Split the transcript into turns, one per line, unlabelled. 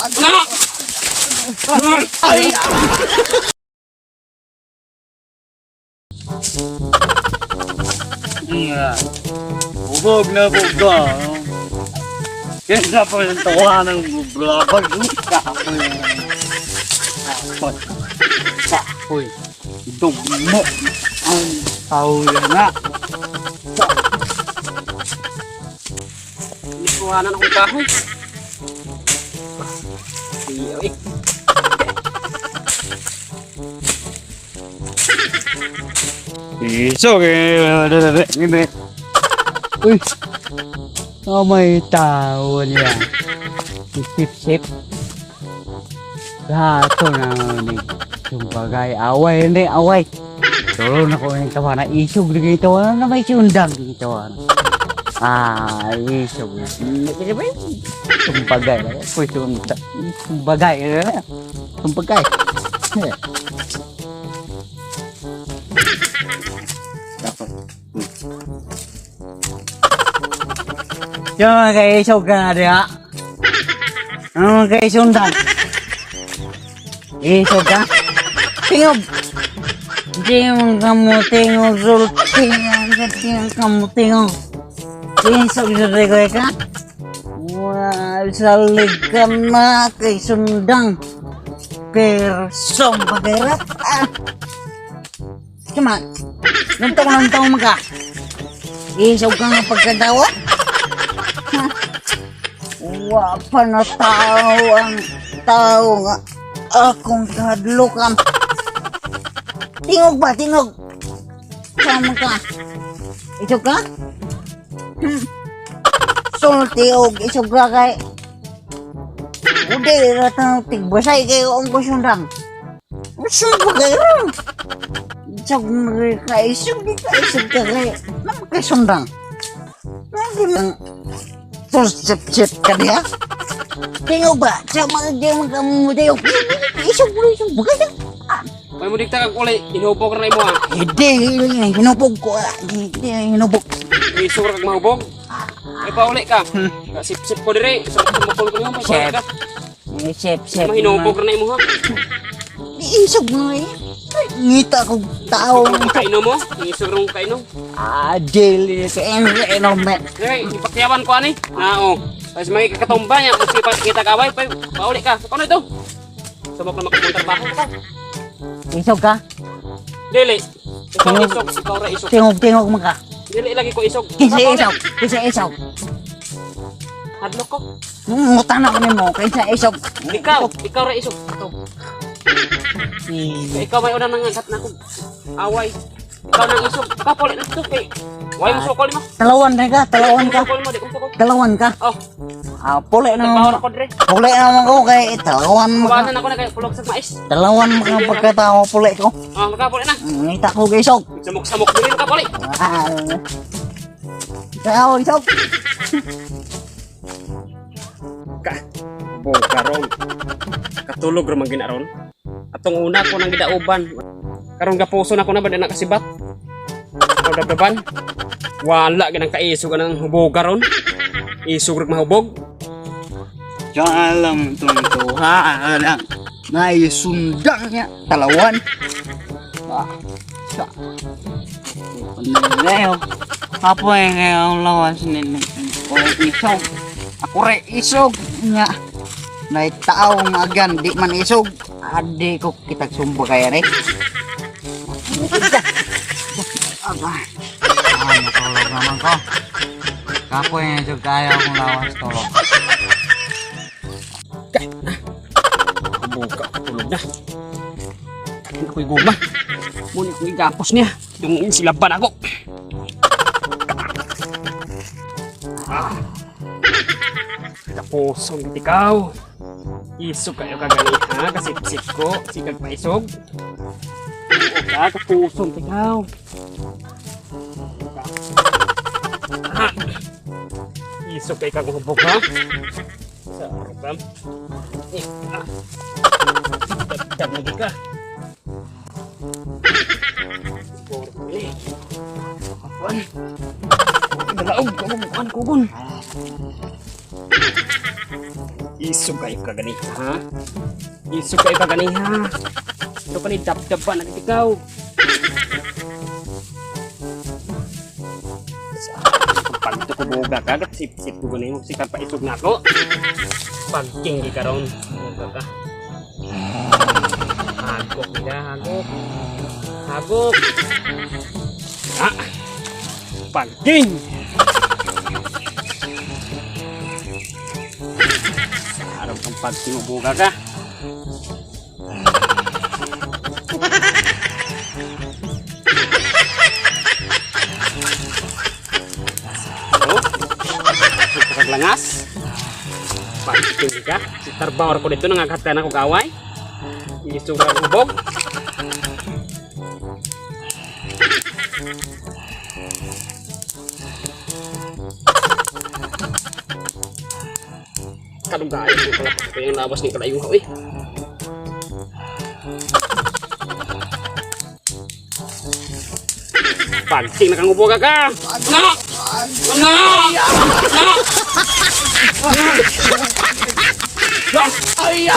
Na! Ay!
Hubog na buga. Kesa pa yung tawa ng blabag. Kapoy. Kapoy. Kapoy. Dugmo. Ang tao yan na.
Nikuhanan akong kahoy. Iya, eh.
Iso eh. Uy. Oh, may tao niya. Sip-sip. Gato na ni. Sumbagay, away, hindi, away. Tulo na ko yung tawa na isog na ganito. Ano na may sundang dito. Ah, isog. Sumbagay. Uy, sumbagay. Sumbagay. Yung mga kaisog ka na diha. Ano mga kaisundang? Isog ka? Tingog! Tingog ka mo, tingog, sulti, tingog ka mo, tingog. Isog sa regoy ka? Wah, salig ka na kay sundang. Persong pagirap. Ah! Come on. Nantong-nantong mo ka. Isog ka nga pagkadawa. Wa pa na tao ang tao nga akong kahadlukan. Tingog ba? Tingog! Sama ka. Isog ka? Sulti og isog ka kay. Uday, ratang tigbasay kayo ang kusundang. Isog ba kayo? Isog mo ka, isog di ka, isog ka kay. Nama kay sundang. Sip-sip ka diha? Tingog ba? Sa mga di mo ka mo dayo. Isog mo, isog mo ka.
May mo dikta kag uli, inubog ra imo ha.
Hindi, hinubog ko. Ah. Hindi, hinubog.
Isog ra kag mahubog. Ay pauli ka. Sip-sip ko dire, sa sumukol ko nimo, may pauli ka.
Sip, sip.
Mahinubog ra na imo ha.
Isog mo eh. Ngita ko tao.
Kaino mo, isog ra mong kaino.
Ah, jelly. Sa environment.
Dire, ipakyawan ko ani. Na oh. Tapos may kakatumba niya, kasi pa kita kaway, pa pauli ka. Kuno ito. Sumok na makapong trabaho ka.
Isog ka?
Dili. Ikaw isog, ikaw ra isog.
Tingog-tingog mo ka.
Dili lagi ko isog.
Kinsa
Pauli.
isog? Kinsa isog?
Hadlok ko.
Ngutan ako nimo. Kinsa isog?
Ikaw, ikaw ra isog. Ikaw may una nang agat na akong away. Ikaw nang isog. Ikaw pauli na ito kay. Way mo sukol mo.
Talawan na ka, talawan ka.
Sukol mo, di ko sukol.
Talawan ka.
Oh,
Ah, puli na
trabaho
naman.
na ko dire.
Puli na naman ko kay talawan mo ka.
Kuwanan ako na kay pulog sa mais.
Talawan mo ka pagkatao puli ko.
Oh, makapuli na.
Ngita ko kay isog.
Samok-samok diri makapuli.
Ah. Tao isog.
Ka. Bo karon. Katulog ra man ginaron. Atong una ko nang gidauban. Karon gapuso na ko na ba na kasibat. Dabdaban. Wala ginang kaisog anang hubog karon. Isog ra mahubog.
Alam itong tuha lang. Naisundang niya. Talawan. Ah, sa. Panileo. Apo eh ngayon lawas nini. Ako isog. Ako re isog niya. Naitao nga agan di man isog. Adi ko kitag sumbo kaya ni. Ah, matulog naman ko. Kapoy nga jud kaya akong lawas tulog.
Buka katulog na. Kain ako'y guma. Muna ako'y gapos niya. Yung silaban ako. Ah. Kapuson ikaw. Isog kayo kagali ha. Kasip-sip ko. Sikag paisog. Oo ka, kapuson ikaw. Ah. Isog kayo kang hubog ha. Sa arugam. Eh, ah. Dagdag lagi ka. Siguro ko ini. Kuan. Dalaog ko kuan kugon. Isog kayo ka gani, ha? Isog kayo ka gani, ha? Ito pa ni dabdaban na ikaw. Pagto ko buga ka, sip-sip ko gani mo sikat pa isog na ako. Pagking ka ron. Buga ka. Hagok nila, hagok. Hagok. Ah. Pagking. Araw kang pagking buga ka. Oh. Paglangas. Pagking ka. Si Tarbawar ko dito, nangagat ka na kong away. Isog ka ubog. Kadugay ko pala pa yung lawas ni kalayuha eh. Pagking nakangubo ka ka! Na! Na! Na! Na!
Ay!